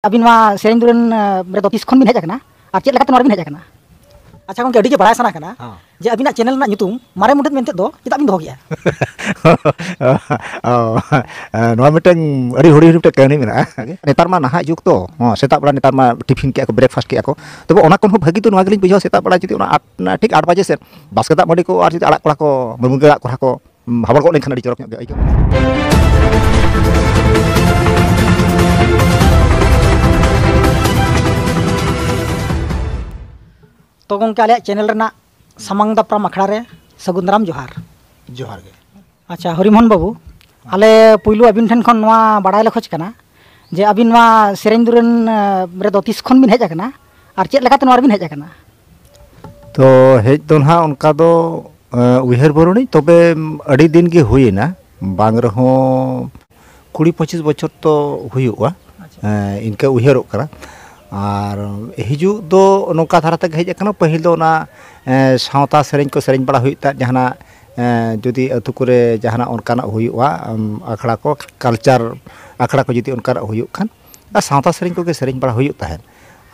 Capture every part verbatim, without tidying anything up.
ᱟᱹᱵᱤᱱ ᱱᱚᱣᱟ ᱥᱮᱨᱮᱧ ᱫᱩᱨᱟᱹᱝ ᱨᱮᱫᱚ ᱛᱤᱥ ᱠᱷᱚᱱ ᱵᱤᱱ ᱦᱮᱡ ᱟᱠᱟᱱᱟ ᱟᱨ ᱪᱮᱫ ᱞᱮᱠᱟᱛᱮ ᱱᱚᱣᱟ ᱨᱮᱵᱤᱱ ᱦᱮᱡ ᱟᱠᱟᱱᱟ? ᱟᱪᱪᱷᱟ ᱜᱚᱢᱠᱮ, ᱟᱹᱰᱤ ᱜᱮ ᱵᱟᱲᱟᱭ ᱥᱟᱱᱟ ᱠᱟᱱᱟ ᱦᱚᱸ᱾ ᱡᱮ ᱟᱹᱵᱤᱱᱟᱜ ᱪᱮᱱᱮᱞ ᱨᱮᱱᱟᱜ ᱧᱩᱛᱩᱢ ᱢᱟᱨᱮ ᱢᱩᱰᱟᱹᱫ ᱢᱮᱱᱛᱮ ᱫᱚ ᱪᱮᱫᱟᱜ ᱵᱤᱱ ᱫᱚᱦᱚ ᱠᱮᱜᱼᱟ? ᱚ, ᱱᱚᱣᱟ ᱢᱤᱫᱴᱟᱝ ᱟᱹᱰᱤ ᱦᱩᱰᱤᱧ ᱦᱩᱰᱤᱧ ᱢᱤᱫᱴᱟᱝ ᱠᱟᱹᱦᱱᱤ ᱢᱮᱱᱟᱜᱼᱟ᱾ ᱱᱮᱛᱟᱨ ᱢᱟ ᱱᱟᱦᱟᱜ ᱡᱩᱜᱽ ᱛᱚ, ᱦᱚᱸ, ᱥᱮᱛᱟᱜ ᱵᱮᱲᱟ ᱱᱮᱛᱟᱨ ᱢᱟ ᱴᱤᱯᱷᱤᱱ ᱠᱮᱜᱼᱟ ᱠᱚ, ᱵᱨᱮᱠᱯᱷᱟᱥᱴ ᱠᱮᱜᱼᱟ ᱠᱚ᱾ ᱛᱚᱵᱮ ᱚᱱᱟ ᱠᱷᱚᱱ ᱦᱚᱸ ᱵᱷᱟᱹᱜᱤ ᱫᱚ ᱱᱚᱣᱟ ᱜᱮᱞᱤᱧ ᱵᱩᱡᱷᱟᱹᱣᱟ, ᱥᱮᱛᱟᱜ ᱵᱮᱲᱟ ᱡᱩᱫᱤ ᱚᱱᱟ ᱟᱴ, ᱚᱱᱟ ᱴᱷᱤᱠ ᱟᱴ ᱵᱟᱡᱮ ᱥᱮᱫ ᱵᱟᱥᱠᱮ ᱫᱟᱜ ᱢᱟᱹᱰᱤ ᱠᱚ ᱟᱨ ᱡᱩᱫᱤ ᱟᱲᱟᱜ ᱠᱚᱲᱟ ᱠᱚ, ᱢᱩᱱᱜᱟᱹ ᱟᱲᱟᱜ ᱠᱚᱲᱟ ᱠᱚ, ᱦᱟᱵᱟᱲ ᱜᱚᱫ ᱞᱮᱱᱠᱷᱟᱱ ᱟᱹᱰᱤ ᱪᱚᱨᱚᱠ ᱧᱚᱜ ᱜᱮ ᱟᱹᱭᱠᱟᱹᱜᱼᱟ᱾ ᱛᱚ ᱜᱚᱢᱠᱮ, ᱟᱞᱮᱭᱟᱜ ᱪᱮᱱᱮᱞ ᱨᱮᱱᱟᱜ ᱥᱟᱢᱟᱝ ᱫᱟᱯᱨᱟᱢ ᱟᱠᱷᱲᱟ ᱨᱮ ᱥᱟᱹᱜᱩᱱ ᱫᱟᱨᱟᱢ ᱡᱚᱦᱟᱨ᱾ ᱡᱚᱦᱟᱨ ᱜᱮ᱾ ᱟᱪᱪᱷᱟ, ᱦᱚᱨᱤᱢᱳᱦᱚᱱ ᱵᱟᱹᱵᱩ, ᱟᱞᱮ ᱯᱩᱭᱞᱩ ᱟᱹᱵᱤᱱ ᱴᱷᱮᱱ ᱠᱷᱚᱱ ᱱᱚᱣᱟ ᱵᱟᱲᱟᱭ ᱞᱮ ᱠᱷᱚᱡᱽ ᱠᱟᱱᱟ ᱡᱮ ᱟᱹᱵᱤᱱ ᱱᱚᱣᱟ ᱥᱮᱨᱮᱧ ᱫᱩᱨᱟᱹᱝ, ᱮ, ᱨᱮᱫᱚ ᱛᱤᱥ ᱠᱷᱚᱱ ᱵᱤᱱ ᱦᱮᱡ ᱟᱠᱟᱱᱟ ᱟᱨ ᱪᱮᱫ ᱞᱮᱠᱟᱛᱮ ᱱᱚᱣᱟ ᱨᱮᱵᱤᱱ ᱦᱮᱡ ᱟᱠᱟᱱᱟ? ᱛᱚ, ᱦᱮᱡ ᱫᱚ ᱱᱟᱦᱟᱜ ᱚᱱᱠᱟ ᱫᱚ, ᱮ, ᱩᱭᱦᱟᱹᱨ ᱵᱟᱹᱱᱩᱜ ᱟᱹᱱᱤᱡ, ᱛᱚᱵᱮ ᱟᱹᱰᱤ ᱫᱤᱱ ᱜᱮ ᱦᱩᱭᱮᱱᱟ, ᱵᱟᱝ ᱨᱮᱦᱚᱸ ᱠᱩᱲᱤ ᱯᱚᱸᱪᱤᱥ ᱵᱚᱪᱷᱚᱨ ᱛᱚ ᱦᱩᱭᱩᱜᱼᱟ᱾ ᱟᱪᱪᱷᱟ᱾ ᱮᱸ, ᱤᱱᱠᱟᱹ ᱩᱭᱦᱟᱹᱨᱚᱜ ᱠᱟᱱᱟ᱾ ᱟᱨ ᱦᱤᱡᱩᱜ ᱫᱚ ᱱᱚᱝᱠᱟ ᱫᱷᱟᱨᱟ ᱛᱮᱜᱮ ᱦᱮᱡ ᱟᱠᱟᱱᱟ, ᱯᱟᱹᱦᱤᱞ ᱫᱚ ᱚᱱᱟ, ᱮᱸ, ᱥᱟᱶᱛᱟ ᱥᱮᱨᱮᱧ ᱠᱚ ᱥᱮᱨᱮᱧ ᱵᱟᱲᱟ ᱦᱩᱭᱩᱜ ᱛᱟᱦᱮᱸᱫ, ᱡᱟᱦᱟᱱᱟᱜ, ᱮᱸ, ᱡᱩᱫᱤ ᱟᱹᱛᱩ ᱠᱚᱨᱮ ᱡᱟᱦᱟᱱᱟᱜ ᱚᱱᱠᱟᱱᱟᱜ ᱦᱩᱭᱩᱜᱼᱟ, ᱟᱢ, ᱟᱠᱷᱲᱟ ᱠᱚ, ᱠᱟᱞᱪᱟᱨ ᱟᱠᱷᱲᱟ ᱠᱚ ᱡᱩᱫᱤ ᱚᱱᱠᱟᱱᱟᱜ ᱦᱩᱭᱩᱜ ᱠᱷᱟᱱ, ᱟᱨ ᱥᱟᱶᱛᱟ ᱥᱮᱨᱮᱧ ᱠᱚᱜᱮ ᱥᱮᱨᱮᱧ ᱵᱟᱲᱟ ᱦᱩᱭᱩᱜ ᱛᱟᱦᱮᱸᱫ᱾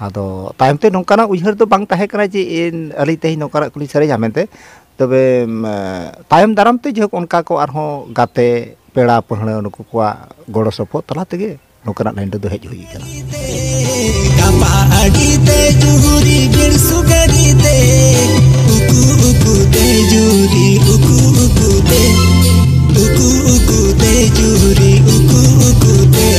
ᱟᱫᱚ ᱛᱟᱭᱚᱢ ᱛᱮ ᱱᱚᱝᱠᱟᱱᱟᱜ ᱩᱭᱦᱟᱹᱨ ᱫᱚ ᱵᱟᱝ ᱛᱟᱦᱮᱸ ᱠᱟᱱᱟ ᱡᱮ ᱤᱧ, ᱟᱹᱞᱤᱧ ᱛᱮᱦᱮᱧ ᱱᱚᱝᱠᱟᱱᱟᱜ ᱠᱚᱞᱤᱧ ᱥᱮᱨᱮᱧᱟ ᱢᱮᱱᱛᱮ᱾ ᱛᱚᱵᱮ, ᱮᱸ, ᱛᱟᱭᱚᱢ ᱫᱟᱨᱟᱢ ᱛᱮ ᱡᱟᱭᱦᱳᱠ ᱚᱱᱠᱟ ᱠᱚ ᱟᱨᱦᱚᱸ ᱜᱟᱛᱮ, ᱯᱮᱲᱟ ᱯᱟᱹᱦᱲᱟᱹ ᱱᱩᱠᱩ ᱠᱚᱣᱟᱜ ᱜᱚᱲᱚ ᱥᱚᱯᱚᱦᱚᱫ ᱛᱟᱞᱟ ᱛᱮᱜᱮ ᱱᱚᱝᱠᱟᱱᱟᱜ ᱞᱟᱭᱤᱱ ᱨᱮᱫᱚ ᱦᱮᱡ ᱦᱩᱭ ᱠᱟᱱᱟ᱾ ᱜᱟᱯᱟ ᱟᱹᱰᱤ ᱛᱮ ᱡᱩᱨᱤ ᱵᱤᱨ ᱥᱩᱜᱟᱹᱨᱤ ᱛᱮ, ᱩᱠᱩ ᱩᱠᱩ ᱛᱮ ᱡᱩᱨᱤ, ᱩᱠᱩ ᱩᱠᱩ ᱛᱮ, ᱩᱠᱩ ᱩᱠᱩ ᱛᱮ ᱡᱩᱨᱤ, ᱩᱠᱩ ᱩᱠᱩ ᱛᱮ,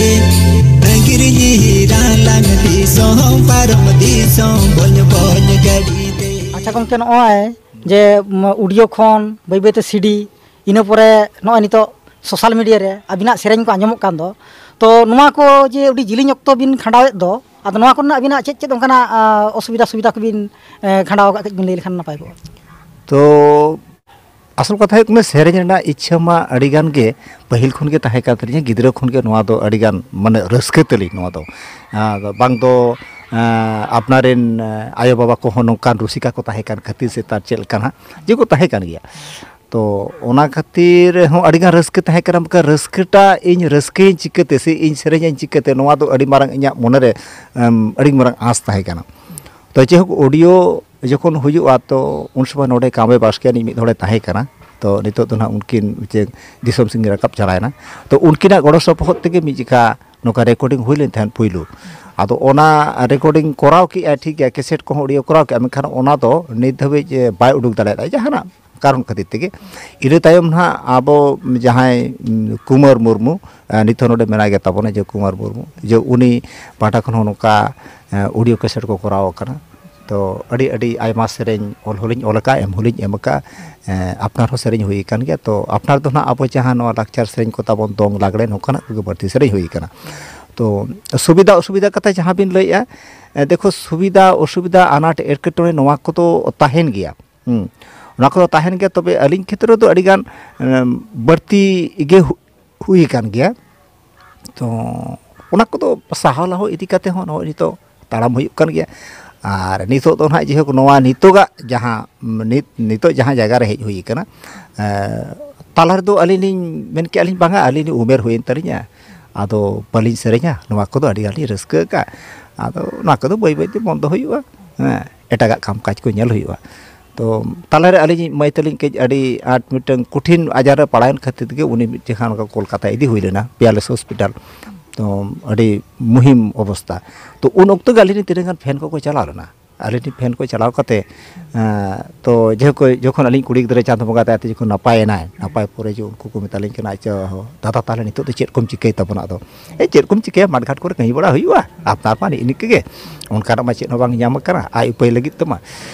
ᱟᱹᱜᱤᱨ ᱧᱤᱨᱟ ᱞᱟᱝ ᱫᱤᱥᱚᱢ ᱯᱟᱨᱚᱢ ᱫᱤᱥᱚᱢ ᱵᱚᱧ ᱵᱚᱧ ᱜᱟᱹᱰᱤ ᱛᱮ᱾ ᱟᱪᱪᱷᱟ ᱜᱚᱢᱠᱮ, ᱱᱚᱜᱼᱚᱭ ᱡᱮ, ᱩᱢ, ᱚᱰᱤᱭᱳ ᱠᱷᱚᱱ ᱵᱟᱹᱭ ᱵᱟᱹᱭᱛᱮ ᱥᱤᱰᱤ, ᱤᱱᱟᱹ ᱯᱚᱨᱮ ᱱᱚᱜᱼᱚᱭ ᱱᱤᱛᱚᱜ ᱥᱳᱥᱟᱞ ᱢᱤᱰᱤᱭᱟ ᱨᱮ ᱟᱹᱵᱤᱱᱟᱜ ᱥᱮᱨᱮᱧ ᱠᱚ ᱟᱸᱡᱚᱢᱚᱜ ᱠᱟᱱ ᱫᱚ, ᱛᱚ ᱱᱚᱣᱟ ᱠᱚ ᱡᱮ ᱟᱹᱰᱤ ᱡᱤᱞᱤᱧ ᱚᱠᱛᱚ ᱵᱤᱱ ᱠᱷᱟᱸᱰᱟᱣᱮᱫ ᱫᱚ, ᱟᱫᱚ ᱱᱚᱣᱟ ᱠᱚᱨᱮᱱᱟᱜ ᱟᱹᱵᱤᱱᱟᱜ ᱪᱮᱫ ᱪᱮᱫ ᱚᱱᱠᱟᱱᱟᱜ, ᱟ, ᱚᱥᱩᱵᱤᱫᱟ ᱥᱩᱵᱤᱫᱟ ᱠᱚᱵᱤᱱ, ᱮ, ᱠᱷᱟᱸᱰᱟᱣ ᱟᱠᱟᱫ, ᱠᱟᱹᱡ ᱵᱤᱱ ᱞᱟᱹᱭ ᱞᱮᱠᱷᱟᱱ ᱱᱟᱯᱟᱭ ᱠᱚᱜᱼᱟ᱾ ᱛᱚ ᱟᱥᱚᱞ ᱠᱟᱛᱷᱟ ᱦᱩᱭᱩᱜ ᱠᱟᱱᱟ, ᱥᱮᱨᱮᱧ ᱨᱮᱱᱟᱜ ᱤᱪᱪᱷᱟᱹ ᱢᱟ ᱟᱹᱰᱤ ᱜᱟᱱ ᱜᱮ ᱯᱟᱹᱦᱤᱞ ᱠᱷᱚᱱ ᱜᱮ ᱛᱟᱦᱮᱸ ᱠᱟᱱ ᱛᱟᱹᱞᱤᱧᱟ, ᱜᱤᱫᱽᱨᱟᱹ ᱠᱷᱚᱱ ᱜᱮ ᱱᱚᱣᱟ ᱫᱚ ᱟᱹᱰᱤ ᱜᱟᱱ, ᱢᱟᱱᱮ, ᱨᱟᱹᱥᱠᱟᱹ ᱛᱟᱹᱞᱤᱧ ᱱᱚᱣᱟ ᱫᱚ᱾ ᱟᱨ ᱵᱟᱝ ᱫᱚ, ᱮᱸ, ᱟᱯᱱᱟᱨ ᱨᱮᱱ, ᱮᱸ, ᱟᱭᱳᱼᱵᱟᱵᱟ ᱠᱚᱦᱚᱸ ᱱᱚᱝᱠᱟᱱ ᱨᱩᱥᱤᱠᱟ ᱠᱚ ᱛᱟᱦᱮᱸ ᱠᱟᱱ ᱠᱷᱟᱹᱛᱤᱨ ᱥᱮ ᱛᱟᱨ ᱪᱮᱫ ᱞᱮᱠᱟ ᱱᱟᱦᱟᱜ ᱡᱮ ᱠᱚ ᱛᱟᱦᱮᱸ ᱠᱟᱱ ᱜᱮᱭᱟ᱾ ᱛᱚ ᱚᱱᱟ ᱠᱷᱟᱹᱛᱤᱨ ᱦᱚᱸ ᱟᱹᱰᱤᱜᱟᱱ ᱨᱟᱹᱥᱠᱟᱹ ᱛᱟᱦᱮᱸ ᱠᱟᱱᱟ᱾ ᱵᱟᱠᱷᱟᱱ ᱨᱟᱹᱥᱠᱟᱹᱴᱟ ᱤᱧ ᱨᱟᱹᱥᱠᱟᱹᱭᱟᱹᱧ ᱪᱤᱠᱟᱹᱛᱮ ᱥᱮ ᱤᱧ ᱥᱮᱨᱮᱧᱟᱹᱧ ᱪᱤᱠᱟᱹᱛᱮ, ᱱᱚᱣᱟ ᱫᱚ ᱟᱹᱰᱤ ᱢᱟᱨᱟᱝ ᱤᱧᱟᱹᱜ ᱢᱚᱱᱮᱨᱮ ᱮᱢ, ᱟᱹᱰᱤ ᱢᱟᱨᱟᱝ ᱟᱸᱥ ᱛᱟᱦᱮᱸ ᱠᱟᱱᱟ᱾ ᱛᱚ ᱡᱟᱭᱦᱳᱠ, ᱚᱰᱤᱭᱳ ᱡᱚᱠᱷᱚᱱ ᱦᱩᱭᱩᱜᱼᱟ, ᱛᱚ ᱩᱱ ᱥᱚᱢᱚᱭ ᱱᱚᱰᱮ ᱠᱟᱢᱮ ᱵᱟᱥᱠᱮ ᱟᱹᱱᱤᱡ ᱢᱤᱫ ᱦᱚᱲᱮ ᱛᱟᱦᱮᱸ ᱠᱟᱱᱟ᱾ ᱛᱚ ᱱᱤᱛᱚᱜ ᱫᱚ ᱱᱟᱦᱟᱜ ᱩᱱᱠᱤᱱ ᱡᱮ ᱫᱤᱥᱚᱢ ᱥᱮᱱ ᱠᱤᱱ ᱨᱟᱠᱟᱵ ᱪᱟᱞᱟᱣᱮᱱᱟ᱾ ᱛᱚ ᱩᱱᱠᱤᱱᱟᱜ ᱜᱚᱲᱚ ᱥᱚᱯᱚᱦᱚᱫ ᱛᱮᱜᱮ ᱢᱤᱫ ᱡᱚᱠᱷᱟ ᱱᱚᱝᱠᱟ ᱨᱮᱠᱚᱨᱰᱤᱝ ᱦᱩᱭ ᱞᱮᱱ ᱛᱟᱦᱮᱸᱫ ᱯᱩᱭᱞᱩ᱾ ᱟᱫᱚ ᱚᱱᱟ ᱨᱮᱠᱚᱨᱰᱤᱝ ᱠᱚᱨᱟᱣ ᱠᱮᱜᱼᱟᱭ, ᱴᱷᱤᱠ ᱜᱮᱭᱟ, ᱠᱮᱥᱮᱴ ᱠᱚᱦᱚᱸ ᱚᱰᱤᱭᱳ ᱠᱚᱨᱟᱣ ᱠᱮᱜᱼᱟ, ᱢᱮᱱᱠᱷᱟᱱ ᱚᱱᱟ ᱫᱚ ᱱᱤᱛ ᱫᱷᱟᱹᱵᱤᱡ, ᱮ, ᱵᱟᱭ ᱩᱰᱩᱠ ᱫᱟᱲᱮᱭᱟᱫᱟ ᱡᱟᱦᱟᱱᱟᱜ ᱠᱟᱨᱚᱱ ᱠᱷᱟᱹᱛᱤᱨ ᱛᱮᱜᱮ᱾ ᱤᱱᱟᱹ ᱛᱟᱭᱚᱢ ᱱᱟᱦᱟᱜ ᱟᱵᱚ ᱡᱟᱦᱟᱸᱭ, ᱩᱢ, ᱠᱩᱢᱟᱨ ᱢᱩᱨᱢᱩ, ᱮ, ᱱᱤᱛ ᱦᱚᱸ ᱱᱚᱰᱮ ᱢᱮᱱᱟᱭ ᱜᱮ ᱛᱟᱵᱚᱱᱟ, ᱡᱮ ᱠᱩᱢᱟᱨ ᱢᱩᱨᱢᱩ, ᱡᱮ ᱩᱱᱤ ᱯᱟᱦᱴᱟ ᱠᱷᱚᱱ ᱦᱚᱸ ᱱᱚᱝᱠᱟ, ᱮ, ᱚᱰᱤᱭᱳ ᱠᱮᱥᱮᱴ ᱠᱚ ᱠᱚᱨᱟᱣ ᱟᱠᱟᱱᱟ᱾ ᱛᱚ ᱟᱹᱰᱤ ᱟᱹᱰᱤ ᱟᱭᱢᱟ ᱥᱮᱨᱮᱧ ᱚᱞ ᱦᱚᱸᱞᱤᱧ ᱚᱞ ᱟᱠᱟᱫᱼᱟ, ᱮᱢ ᱦᱚᱸᱞᱤᱧ ᱮᱢ ᱟᱠᱟᱫᱼᱟ᱾ ᱮ, ᱟᱯᱱᱟᱨ ᱦᱚᱸ ᱥᱮᱨᱮᱧ ᱦᱩᱭ ᱟᱠᱟᱱ ᱜᱮᱭᱟ᱾ ᱛᱚ ᱟᱯᱱᱟᱨ ᱫᱚ ᱱᱟᱦᱟᱜ ᱟᱵᱚ ᱡᱟᱦᱟᱸ ᱱᱚᱣᱟ ᱞᱟᱠᱪᱟᱨ ᱥᱮᱨᱮᱧ ᱠᱚ ᱛᱟᱵᱚᱱ, ᱫᱚᱝ ᱞᱟᱜᱽᱲᱮ, ᱱᱚᱝᱠᱟᱱᱟᱜ ᱠᱚᱜᱮ ᱵᱟᱹᱲᱛᱤ ᱥᱮᱨᱮᱧ ᱦᱩᱭ ᱟᱠᱟᱱᱟ᱾ ᱛᱚ ᱥᱩᱵᱤᱫᱷᱟ ᱚᱥᱩᱵᱤᱫᱷᱟ ᱠᱟᱛᱷᱟ ᱡᱟᱦᱟᱸ ᱵᱤᱱ ᱞᱟᱹᱭᱮᱫᱼᱟ, ᱮ, ᱫᱮᱠᱷᱳ, ᱥᱩᱵᱤᱫᱷᱟ ᱚᱥᱩᱵᱤᱫᱷᱟ, ᱟᱱᱟᱴ ᱮᱴᱠᱮᱴᱚᱬᱮ, ᱱᱚᱣᱟ ᱠᱚᱫᱚ ᱛᱟᱦᱮᱱ ᱜᱮᱭᱟ᱾ ᱦᱩᱸ᱾ ᱚᱱᱟ ᱠᱚᱫᱚ ᱛᱟᱦᱮᱱ ᱜᱮᱭᱟ᱾ ᱛᱚᱵᱮ ᱟᱹᱞᱤᱧ ᱠᱷᱮᱛᱨᱮ ᱫᱚ ᱟᱹᱰᱤᱜᱟᱱ, ᱮᱢ, ᱵᱟᱹᱲᱛᱤ ᱜᱮ ᱦᱩ-, ᱦᱩᱭ ᱟᱠᱟᱱ ᱜᱮᱭᱟ᱾ ᱛᱚ ᱚᱱᱟ ᱠᱚᱫᱚ ᱥᱟᱦᱟᱣ ᱞᱟᱦᱟᱣ ᱤᱫᱤ ᱠᱟᱛᱮ ᱦᱚᱸ ᱱᱚᱜᱼᱚᱭ ᱱᱤᱛᱚᱜ ᱛᱟᱲᱟᱢ ᱦᱩᱭᱩᱜ ᱠᱟᱱ ᱜᱮᱭᱟ᱾ ᱟᱨ ᱱᱤᱛᱚᱜ ᱫᱚ ᱱᱟᱦᱟᱜ ᱡᱮᱦᱳᱠ ᱱᱚᱣᱟ ᱱᱤᱛᱚᱜᱟᱜ ᱡᱟᱦᱟᱸ, ᱱᱤᱛ, ᱱᱤᱛᱚᱜ ᱡᱟᱦᱟᱸ ᱡᱟᱭᱜᱟ ᱨᱮ ᱦᱮᱡ ᱦᱩᱭ ᱟᱠᱟᱱᱟ, ᱮ, ᱛᱟᱞᱟ ᱨᱮᱫᱚ ᱟᱹᱞᱤᱧ ᱞᱤᱧ ᱢᱮᱱ ᱠᱮᱜᱼᱟ ᱞᱤᱧ, ᱵᱟᱝᱟ, ᱟᱹᱞᱤᱧ ᱞᱤᱧ ᱩᱢᱮᱨ ᱦᱩᱭᱮᱱ ᱛᱟᱹᱞᱤᱧᱟ, ᱟᱫᱚ ᱵᱟᱹᱞᱤᱧ ᱥᱮᱨᱮᱧᱟ, ᱱᱚᱣᱟ ᱠᱚᱫᱚ ᱟᱹᱰᱤ ᱜᱟᱱ ᱞᱤᱧ ᱨᱟᱹᱥᱠᱟᱹ ᱟᱠᱟᱫ᱾ ᱟᱫᱚ ᱱᱚᱣᱟ ᱠᱚᱫᱚ ᱵᱟᱹᱭ ᱵᱟᱹᱭ ᱛᱮ ᱵᱚᱱᱫᱚ ᱦᱩᱭᱩᱜᱼᱟ, ᱦᱮᱸ, ᱮᱴᱟᱜᱟᱜ ᱠᱟᱢ ᱠᱟᱡᱽ ᱠᱚ ᱧᱮᱞ ᱦᱩᱭᱩᱜᱼᱟ᱾ ᱛᱚ ᱛᱟᱞᱟᱨᱮ ᱟᱹᱞᱤᱧ ᱢᱟᱹᱭ ᱛᱟᱹᱞᱤᱧ ᱠᱟᱹᱡ ᱟᱹᱰᱤ ᱟᱸᱴ ᱢᱤᱫᱴᱟᱝ ᱠᱚᱴᱷᱤᱱ ᱟᱡᱟᱨ ᱨᱮ ᱯᱟᱲᱟᱣᱮᱱ ᱠᱷᱟᱹᱛᱤᱨ ᱛᱮᱜᱮ ᱩᱱᱤ ᱢᱤᱫ ᱡᱚᱠᱷᱟ ᱱᱚᱝᱠᱟ ᱠᱳᱞᱠᱟᱛᱟ ᱤᱫᱤ ᱦᱩᱭ ᱞᱮᱱᱟ, ᱯᱤᱭᱟᱞᱮᱥ ᱦᱚᱥᱯᱤᱴᱟᱞ᱾ ᱛᱚ ᱟᱹᱰᱤ ᱢᱩᱦᱤᱢ ᱚᱵᱚᱥᱛᱟ᱾ ᱛᱚ ᱩᱱ ᱚᱠᱛᱚ ᱜᱮ ᱟᱹᱞᱤᱧ ᱨᱮᱱ ᱛᱤᱱᱟᱹᱜ ᱜᱟᱱ ᱯᱷᱮᱱ ᱠᱚᱠᱚ ᱪᱟᱞᱟᱣ ᱞᱮᱱᱟ᱾ ᱟᱹᱞᱤᱧ ᱨᱮᱱ ᱯᱷᱮᱱ ᱠᱚ ᱪᱟᱞᱟᱣ ᱠᱟᱛᱮ, ᱮᱸ, ᱛᱚ ᱡᱟᱭᱦᱳᱠ, ᱡᱚᱠᱷᱚᱱ ᱟᱹᱞᱤᱧ ᱠᱩᱲᱤ ᱜᱤᱫᱽᱨᱟᱹ ᱪᱟᱸᱫ ᱵᱚᱸᱜᱟ ᱫᱟᱭᱟ ᱛᱮ ᱡᱚᱠᱷᱚᱱ ᱱᱟᱯᱟᱭᱮᱱᱟᱭ, ᱱᱟᱯᱟᱭ ᱯᱚᱨᱮ ᱡᱮ ᱩᱱᱠᱩ ᱠᱚ ᱢᱮᱛᱟᱞᱤᱧ ᱠᱟᱱᱟ, "ᱟᱪᱪᱷᱟ ᱦᱚ, ᱫᱟᱫᱟ, ᱛᱟᱦᱚᱞᱮ ᱱᱤᱛᱚᱜ ᱫᱚ ᱪᱮᱫ ᱠᱚᱢ ᱪᱤᱠᱟᱹᱭ ᱛᱟᱵᱚᱱᱟ ᱟᱫᱚ?" ᱮ, ᱪᱮᱫ ᱠᱚᱢ ᱪᱤᱠᱟᱹᱭᱟ, ᱢᱟᱴᱷ ᱜᱷᱟᱴ ᱠᱚᱨᱮ ᱠᱟᱹᱢᱤ ᱵᱟᱲᱟ ᱦᱩᱭᱩᱜᱼᱟ, ᱟᱯᱱᱟᱨ ᱢᱟ ᱱᱤᱜ ᱱᱤᱝᱠᱟᱹ ᱜᱮ, ᱚᱱᱠᱟᱱᱟᱜ ᱢᱟ ᱪᱮᱫ ᱦᱚᱸ ᱵᱟᱝ ᱧᱟᱢ ᱟᱠᱟᱱᱟ ᱟᱭ ᱩᱯᱟᱹᱭ ᱞᱟᱹᱜᱤᱫ ᱛᱮᱢᱟ᱾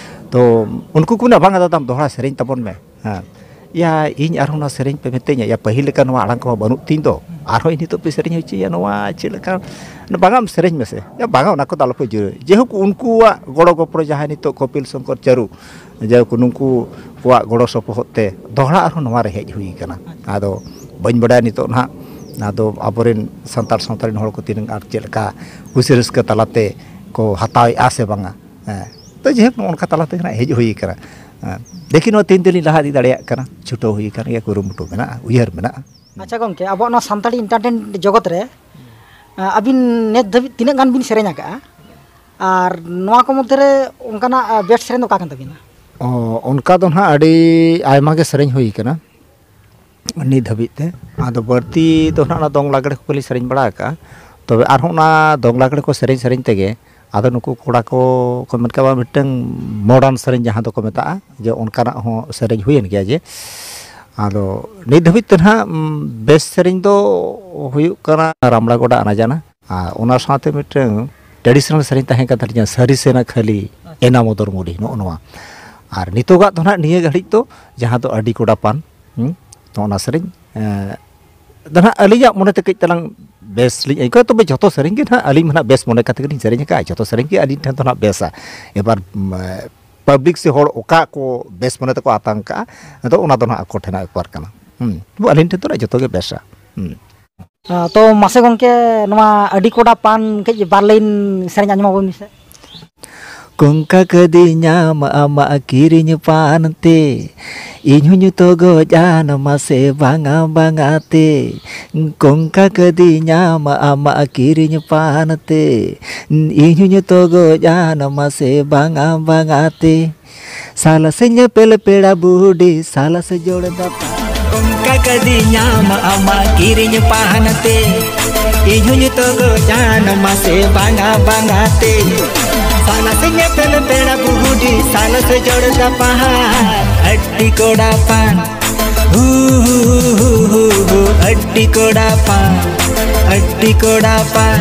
ᱛᱚ ᱩᱱᱠᱩ ᱠᱚ ᱢᱮᱱᱟ, "ᱵᱟᱝᱟ ᱫᱟᱫᱟ, ᱟᱢ ᱫᱚᱦᱲᱟ ᱥᱮᱨᱮᱧ ᱛᱟᱵᱚᱱ ᱢᱮ᱾" ᱦᱮᱸ, ᱭᱟ, ᱤᱧ ᱟᱨᱦᱚᱸ ᱚᱱᱟ ᱥᱮᱨᱮᱧ ᱯᱮ ᱢᱤᱛᱟᱹᱧᱟ, ᱭᱟ, ᱯᱟᱹᱦᱤᱞ ᱞᱮᱠᱟ ᱱᱚᱣᱟ ᱟᱲᱟᱝ ᱠᱚᱢᱟ ᱵᱟᱹᱱᱩᱜ ᱛᱤᱧ ᱫᱚ, ᱟᱨᱦᱚᱸ ᱤᱧ ᱱᱤᱛᱚᱜ ᱯᱮ ᱥᱮᱨᱮᱧ ᱦᱚᱪᱚᱭᱟ, ᱱᱚᱣᱟ ᱪᱮᱫ ᱞᱮᱠᱟ? ᱵᱟᱝᱟ, ᱟᱢ ᱥᱮᱨᱮᱧ ᱢᱮᱥᱮ᱾ ᱭᱟ, ᱵᱟᱝᱟ, ᱚᱱᱟ ᱠᱚᱫᱚ ᱟᱞᱚᱯᱮ ᱡᱳᱨ᱾ ᱡᱮᱦᱳᱠ, ᱩᱱᱠᱩᱣᱟᱜ ᱜᱚᱲᱚ ᱜᱚᱯᱚᱲᱚ, ᱡᱟᱦᱟᱸᱭ ᱱᱤᱛᱚᱜ ᱠᱚᱯᱤᱞ ᱥᱚᱝᱠᱚᱨ ᱪᱟᱨᱩ, ᱡᱟᱭᱦᱳᱠ, ᱱᱩᱠᱩ ᱠᱚᱣᱟᱜ ᱜᱚᱲᱚ ᱥᱚᱯᱚᱦᱚᱫ ᱛᱮ ᱫᱚᱦᱲᱟ ᱟᱨᱦᱚᱸ ᱱᱚᱣᱟ ᱨᱮ ᱦᱮᱡ ᱦᱩᱭ ᱟᱠᱟᱱᱟ᱾ ᱟᱫᱚ ᱵᱟᱹᱧ ᱵᱟᱰᱟᱭᱟ ᱱᱤᱛᱚᱜ ᱱᱟᱦᱟᱜ, ᱟᱫᱚ ᱟᱵᱚᱨᱮᱱ ᱥᱟᱱᱛᱟᱲ ᱥᱟᱶᱛᱟ ᱨᱮᱱ ᱦᱚᱲ ᱠᱚ ᱛᱤᱱᱟᱹᱜ ᱟᱨ ᱪᱮᱫ ᱞᱮᱠᱟ ᱠᱩᱥᱤ ᱨᱟᱹᱥᱠᱟᱹ ᱛᱟᱞᱟᱛᱮ ᱠᱚ ᱦᱟᱛᱟᱣᱮᱫᱼᱟ ᱥᱮ ᱵᱟᱝᱟ᱾ ᱦᱮᱸ, ᱛᱚ ᱡᱟᱭᱦᱳᱠ, ᱱᱚᱜᱼᱚ ᱱᱚᱝᱠᱟ ᱛᱟᱞᱟᱛᱮ ᱱᱟᱦᱟᱜ ᱦᱮᱡ ᱦᱩᱭ ᱟᱠᱟᱱᱟ᱾ ᱦᱮᱸ, ᱫᱮᱠᱷᱤ ᱱᱚᱣᱟ ᱛᱤᱱ ᱫᱤᱱ ᱞᱤᱧ ᱞᱟᱦᱟ ᱤᱫᱤ ᱫᱟᱲᱮᱭᱟᱜ ᱠᱟᱱᱟ, ᱪᱷᱩᱴᱟᱹᱣ ᱦᱩᱭ ᱟᱠᱟᱱ ᱜᱮᱭᱟ, ᱠᱩᱨᱩᱢᱩᱴᱩ ᱢᱮᱱᱟᱜᱼᱟ, ᱩᱭᱦᱟᱹᱨ ᱢᱮᱱᱟᱜᱼᱟ᱾ ᱟᱪᱪᱷᱟ ᱜᱚᱢᱠᱮ, ᱟᱵᱚᱣᱟᱜ ᱱᱚᱣᱟ ᱥᱟᱱᱛᱟᱲᱤ ᱮᱱᱴᱟᱨᱴᱮᱱᱢᱮᱱᱴ ᱡᱚᱜᱚᱛ ᱨᱮ, ᱟᱹᱵᱤᱱ ᱱᱤᱛ ᱫᱷᱟᱹᱵᱤᱡ ᱛᱤᱱᱟᱹᱜ ᱜᱟᱱ ᱵᱤᱱ ᱥᱮᱨᱮᱧ ᱟᱠᱟᱫᱼᱟ? ᱟᱨ ᱱᱚᱣᱟ ᱠᱚ ᱢᱚᱫᱽᱫᱷᱮ ᱨᱮ ᱚᱱᱠᱟᱱᱟᱜ ᱵᱮᱥᱴ ᱥᱮᱨᱮᱧ ᱫᱚ ᱚᱠᱟ ᱠᱟᱱ ᱛᱟᱹᱵᱤᱱᱟ? ᱚ, ᱚᱱᱠᱟ ᱫᱚ ᱱᱟᱦᱟᱜ ᱟᱹᱰᱤ ᱟᱭᱢᱟ ᱜᱮ ᱥᱮᱨᱮᱧ ᱦᱩᱭ ᱠᱟᱱᱟ ᱱᱤᱛ ᱫᱷᱟᱹᱵᱤᱡ ᱛᱮ᱾ ᱟᱫᱚ ᱵᱟᱹᱲᱛᱤ ᱫᱚ ᱱᱟᱦᱟᱜ ᱚᱱᱟ ᱫᱚᱝ ᱞᱟᱜᱽᱲᱮ ᱠᱚᱜᱮ ᱞᱤᱧ ᱥᱮᱨᱮᱧ ᱵᱟᱲᱟ ᱟᱠᱟᱫᱼᱟ᱾ ᱛᱚᱵᱮ ᱟᱨᱦᱚᱸ ᱚᱱᱟ ᱫᱚᱝ ᱞᱟᱜᱽᱲᱮ ᱠᱚ ᱥᱮᱨᱮᱧ ᱥᱮᱨᱮᱧ ᱛᱮᱜᱮ ᱟᱫᱚ ᱱᱩᱠᱩ ᱠᱚᱲᱟ ᱠᱚ ᱠᱚ ᱢᱮᱱ ᱠᱟᱜ ᱢᱤᱫᱴᱟᱝ ᱢᱚᱰᱟᱨᱱ ᱥᱮᱨᱮᱧ ᱡᱟᱦᱟᱸ ᱫᱚᱠᱚ ᱢᱮᱛᱟᱜᱼᱟ, ᱡᱮ ᱚᱱᱠᱟᱱᱟᱜ ᱦᱚᱸ ᱥᱮᱨᱮᱧ ᱦᱩᱭᱮᱱ ᱜᱮᱭᱟ᱾ ᱡᱮ ᱟᱫᱚ ᱱᱤᱛ ᱫᱷᱟᱹᱵᱤᱡ ᱛᱮ ᱱᱟᱦᱟᱜ, ᱩᱢ, ᱵᱮᱥ ᱥᱮᱨᱮᱧ ᱫᱚ ᱦᱩᱭᱩᱜ ᱠᱟᱱᱟ ᱨᱟᱢᱲᱟ ᱜᱚᱰᱟ ᱟᱱᱟ ᱡᱟᱱᱟ᱾ ᱟᱨ ᱚᱱᱟ ᱥᱟᱶᱛᱮ ᱢᱤᱫᱴᱟᱝ ᱴᱨᱮᱰᱤᱥᱚᱱᱟᱞ ᱥᱮᱨᱮᱧ ᱛᱟᱦᱮᱸ ᱠᱟᱱ ᱛᱟᱹᱞᱤᱧᱟ, ᱥᱟᱹᱨᱤ ᱥᱮ ᱱᱟ ᱠᱷᱟᱹᱞᱤ ᱮᱱᱟ ᱢᱚᱫᱚᱨ ᱢᱩᱞᱤ, ᱱᱚᱜᱼᱚ ᱱᱚᱣᱟ᱾ ᱟᱨ ᱱᱤᱛᱚᱜᱟᱜ ᱫᱚ ᱱᱟᱦᱟᱜ ᱱᱤᱭᱟᱹ ᱜᱷᱟᱹᱲᱤᱡ ᱫᱚ ᱡᱟᱦᱟᱸ ᱫᱚ ᱟᱹᱰᱤ ᱠᱚᱰᱟ ᱯᱟᱱ, ᱦᱩᱸ, ᱱᱚᱜᱼᱚ ᱱᱟ ᱥᱮᱨᱮᱧ, ᱮᱸ, ᱫᱚ ᱱᱟᱦᱟᱜ ᱟᱹᱞᱤᱧᱟᱜ ᱢᱚᱱᱮᱛᱮ ᱠᱟᱹᱡ ᱛᱟᱞᱟᱝ ᱵᱮᱥ ᱞᱤᱧ ᱟᱹᱭᱠᱟᱹᱣᱟ᱾ ᱛᱚᱵᱮ ᱡᱷᱚᱛᱚ ᱥᱮᱨᱮᱧ ᱜᱮ ᱱᱟᱦᱟᱜ ᱟᱹᱞᱤᱧ ᱢᱟ ᱱᱟᱦᱟᱜ ᱵᱮᱥ ᱢᱚᱱᱮ ᱠᱟᱛᱮ ᱜᱮᱞᱤᱧ ᱥᱮᱨᱮᱧ ᱟᱠᱟᱫᱼᱟ, ᱡᱷᱚᱛᱚ ᱥᱮᱨᱮᱧ ᱜᱮ ᱟᱹᱞᱤᱧ ᱴᱷᱮᱱ ᱫᱚ ᱱᱟᱦᱟᱜ ᱵᱮᱥᱟ᱾ ᱮᱵᱟᱨ, ᱩᱢ, ᱯᱟᱵᱽᱞᱤᱠ ᱥᱮ ᱦᱚᱲ ᱚᱠᱟ ᱠᱚ ᱵᱮᱥ ᱢᱚᱱᱮ ᱛᱮᱠᱚ ᱟᱛᱟᱝ ᱠᱟᱜᱼᱟ, ᱟᱫᱚ ᱚᱱᱟ ᱫᱚ ᱱᱟᱦᱟᱜ ᱟᱠᱚ ᱴᱷᱮᱱᱟᱜ ᱵᱮᱯᱟᱨ ᱠᱟᱱᱟ᱾ ᱦᱩᱸ, ᱛᱚᱵᱮ ᱟᱹᱞᱤᱧ ᱴᱷᱮᱱ ᱫᱚ ᱱᱟᱦᱟᱜ ᱡᱷᱚᱛᱚ ᱜᱮ ᱵᱮᱥᱟ᱾ ᱦᱩᱸ᱾ ᱛᱚ ᱢᱟᱥᱮ ᱜᱚᱢᱠᱮ, ᱱᱚᱣᱟ ᱟᱹᱰᱤ ᱠᱚᱰᱟ ᱯᱟᱱ ᱠᱟᱹᱡ ᱵᱟᱨ ᱞᱟᱭᱤᱱ ᱥᱮᱨᱮᱧ ᱟᱸᱡᱚᱢ ᱟᱵᱚᱱ ᱢᱮᱥᱮ᱾ ᱠᱚᱝᱠᱟ ᱠᱟᱹᱫᱤᱧᱟᱢ ᱟᱢᱟᱜ ᱠᱤᱨᱤᱧ ᱯᱟᱱ ᱛᱮ, ᱤᱧ ᱦᱚᱸᱧ ᱛᱚᱜᱚᱡ ᱟᱱ ᱢᱟᱥᱮ ᱵᱟᱝᱟ ᱵᱟᱝᱟ ᱛᱮ᱾ ᱠᱚᱝᱠᱟ ᱠᱟᱹᱫᱤᱧᱟᱢ ᱟᱢᱟᱜ ᱠᱤᱨᱤᱧ ᱯᱟᱱ ᱛᱮ, ᱤᱧ ᱦᱚᱸᱧ ᱛᱚᱜᱚᱡ ᱟᱱ ᱢᱟᱥᱮ ᱵᱟᱝᱟ ᱵᱟᱝᱟ ᱛᱮ᱾ ᱥᱟᱞᱟ ᱥᱮ ᱧᱮᱯᱮᱞ ᱯᱮᱲᱟ ᱵᱩᱰᱤ, ᱥᱟᱞᱟ ᱥᱮ ᱡᱚᱲ ᱫᱟᱯᱟ᱾ ᱚᱱᱠᱟ ᱠᱟᱹᱫᱤᱧᱟᱢ ᱟᱢᱟᱜ ᱠᱤᱨᱤᱧ ᱯᱟᱱ ᱛᱮ, ᱤᱧ ᱦᱚᱸᱧ ᱛᱚᱜᱚᱡ ᱟᱱ ᱢᱟᱥᱮ ᱵᱟᱝᱟ ᱵᱟᱝᱟ ᱛᱮ᱾ ᱥᱟᱞᱟ ᱥᱮ ᱧᱮᱯᱮᱞ ᱯᱮᱲᱟ ᱵᱩᱰᱤ, ᱥᱟᱞᱟ ᱥᱮ ᱡᱚᱲ ᱫᱟᱯᱟ᱾ ᱟᱹᱰᱤ ᱠᱚᱰᱟ ᱯᱟᱱ, ᱦᱩ, ᱦᱩ, ᱦᱩ, ᱦᱩ, ᱦᱩ, ᱟᱹᱰᱤ ᱠᱚᱰᱟ ᱯᱟᱱ, ᱟᱹᱰᱤ ᱠᱚᱰᱟ ᱯᱟᱱ,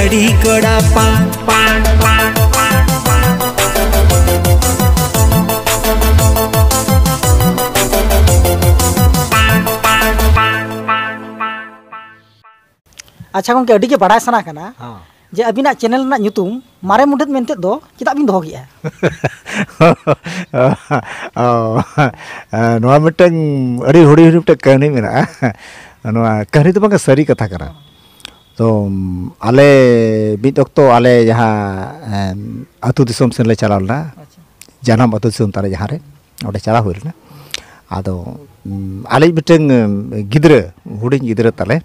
ᱟᱹᱰᱤ ᱠᱚᱰᱟ ᱯᱟᱱ᱾ ᱟᱪᱪᱷᱟ ᱜᱚᱝᱠᱮ, ᱟᱹᱰᱤ ᱜᱮ ᱵᱟᱲᱟᱭ ᱥᱟᱱᱟ ᱠᱟᱱᱟ ᱦᱚᱸ᱾ ᱡᱮ ᱟᱹᱵᱤᱱᱟᱜ ᱪᱮᱱᱮᱞ ᱨᱮᱱᱟᱜ ᱧᱩᱛᱩᱢ ᱢᱟᱨᱮ ᱢᱩᱰᱷᱟᱹᱫ ᱢᱮᱱᱛᱮ ᱫᱚ ᱪᱮᱫᱟᱜ ᱵᱤᱱ ᱫᱚᱦᱚ ᱠᱮᱜᱼᱟ? ᱚ, ᱱᱚᱣᱟ ᱢᱤᱫᱴᱟᱝ ᱟᱹᱰᱤ ᱦᱩᱰᱤᱧ ᱦᱩᱰᱤᱧ ᱢᱤᱫᱴᱟᱝ ᱠᱟᱹᱦᱱᱤ ᱢᱮᱱᱟᱜᱼᱟ᱾ ᱱᱚᱣᱟ ᱠᱟᱹᱦᱱᱤ ᱫᱚ ᱵᱟᱝ, ᱥᱟᱹᱨᱤ ᱠᱟᱛᱷᱟ ᱠᱟᱱᱟ᱾ ᱛᱚ, ᱟᱞᱮ ᱢᱤᱫ ᱚᱠᱛᱚ ᱟᱞᱮ ᱡᱟᱦᱟᱸ, ᱮᱢ, ᱟᱹᱛᱩ ᱫᱤᱥᱚᱢ ᱥᱮᱱ ᱞᱮ ᱪᱟᱞᱟᱣ ᱞᱮᱱᱟ, ᱟᱪᱪᱷᱟ᱾ ᱡᱟᱱᱟᱢ ᱟᱹᱛᱩ ᱫᱤᱥᱚᱢ ᱛᱟᱞᱮ ᱡᱟᱦᱟᱸ ᱨᱮ, ᱚᱸᱰᱮ ᱪᱟᱞᱟᱣ ᱦᱩᱭ ᱞᱮᱱᱟ᱾ ᱟᱫᱚ ᱩᱢ, ᱟᱞᱮᱭᱤᱡ ᱢᱤᱫᱴᱟᱝ ᱩᱢ, ᱜᱤᱫᱽᱨᱟᱹ, ᱦᱩᱰᱤᱧ ᱜᱤᱫᱽᱨᱟᱹ ᱛᱟᱞᱮ,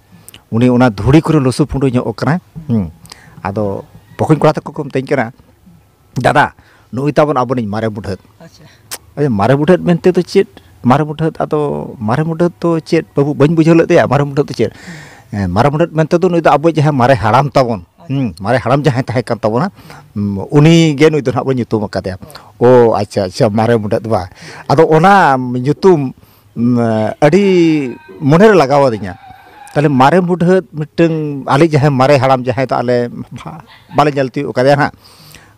ᱩᱱᱤ ᱚᱱᱟ ᱫᱷᱩᱲᱤ ᱠᱚᱨᱮ ᱞᱩᱥᱩ ᱯᱩᱸᱰᱩ ᱧᱚᱜ ᱠᱟᱱᱟᱭ᱾ ᱦᱩᱸ᱾ ᱟᱫᱚ ᱵᱚᱠᱚᱧ ᱠᱚᱲᱟ ᱛᱟᱠᱚ ᱠᱚ ᱢᱤᱛᱟᱹᱧ ᱠᱟᱱᱟ, "ᱫᱟᱫᱟ, ᱱᱩᱭ ᱛᱟᱵᱚᱱ ᱟᱵᱚᱱᱤᱡ ᱢᱟᱨᱮ ᱢᱩᱰᱷᱟᱹᱫ᱾" ᱟᱪᱪᱷᱟ᱾ ᱟᱫᱚ ᱢᱟᱨᱮ ᱢᱩᱰᱷᱟᱹᱫ ᱢᱮᱱᱛᱮ ᱫᱚ ᱪᱮᱫ? ᱢᱟᱨᱮ ᱢᱩᱰᱷᱟᱹᱫ, ᱟᱫᱚ ᱢᱟᱨᱮ ᱢᱩᱰᱷᱟᱹᱫ ᱫᱚ ᱪᱮᱫ ᱵᱟᱹᱵᱩ? ᱵᱟᱹᱧ ᱵᱩᱡᱷᱟᱹᱣ ᱞᱮᱫ ᱛᱟᱭᱟ, ᱢᱟᱨᱮ ᱢᱩᱰᱷᱟᱹᱫ ᱫᱚ ᱪᱮᱫ? ᱦᱮᱸ, ᱢᱟᱨᱮ ᱢᱩᱰᱷᱟᱹᱫ ᱢᱮᱱᱛᱮ ᱫᱚ ᱱᱩᱭ ᱫᱚ ᱟᱵᱚ ᱡᱟᱦᱟᱸᱭ ᱢᱟᱨᱮ ᱦᱟᱲᱟᱢ ᱛᱟᱵᱚᱱ, ᱦᱩᱸ, ᱢᱟᱨᱮ ᱦᱟᱲᱟᱢ ᱡᱟᱦᱟᱸᱭ ᱛᱟᱦᱮᱸ ᱠᱟᱱ ᱛᱟᱵᱚᱱᱟ, ᱦᱩᱸ, ᱩᱱᱤ ᱜᱮ ᱱᱩᱭ ᱫᱚ ᱱᱟᱦᱟᱜ ᱵᱚᱱ ᱧᱩᱛᱩᱢ ᱟᱠᱟᱫᱮᱭᱟ᱾ ᱚ, ᱟᱪᱪᱷᱟ, ᱟᱪᱪᱷᱟ, ᱢᱟᱨᱮ ᱢᱩᱰᱷᱟᱹᱫ ᱵᱟ᱾ ᱟᱫᱚ ᱚᱱᱟ ᱧᱩᱛᱩᱢ, ᱩᱢ, ᱟᱹᱰᱤ ᱢᱚᱱᱮᱨᱮ ᱞᱟᱜᱟᱣ ᱟᱹᱫᱤᱧᱟ᱾ ᱛᱟᱦᱞᱮ ᱢᱟᱨᱮ ᱢᱩᱰᱷᱟᱹᱫ ᱢᱤᱫᱴᱟᱝ, ᱟᱞᱮ ᱡᱟᱦᱟᱸᱭ ᱢᱟᱨᱮ ᱦᱟᱲᱟᱢ ᱡᱟᱦᱟᱸᱭ ᱫᱚ ᱟᱞᱮ ᱵᱟ-, ᱵᱟᱞᱮ ᱧᱮᱞ ᱛᱤᱭᱳᱜ ᱠᱟᱫᱮᱭᱟ ᱦᱟᱸᱜ,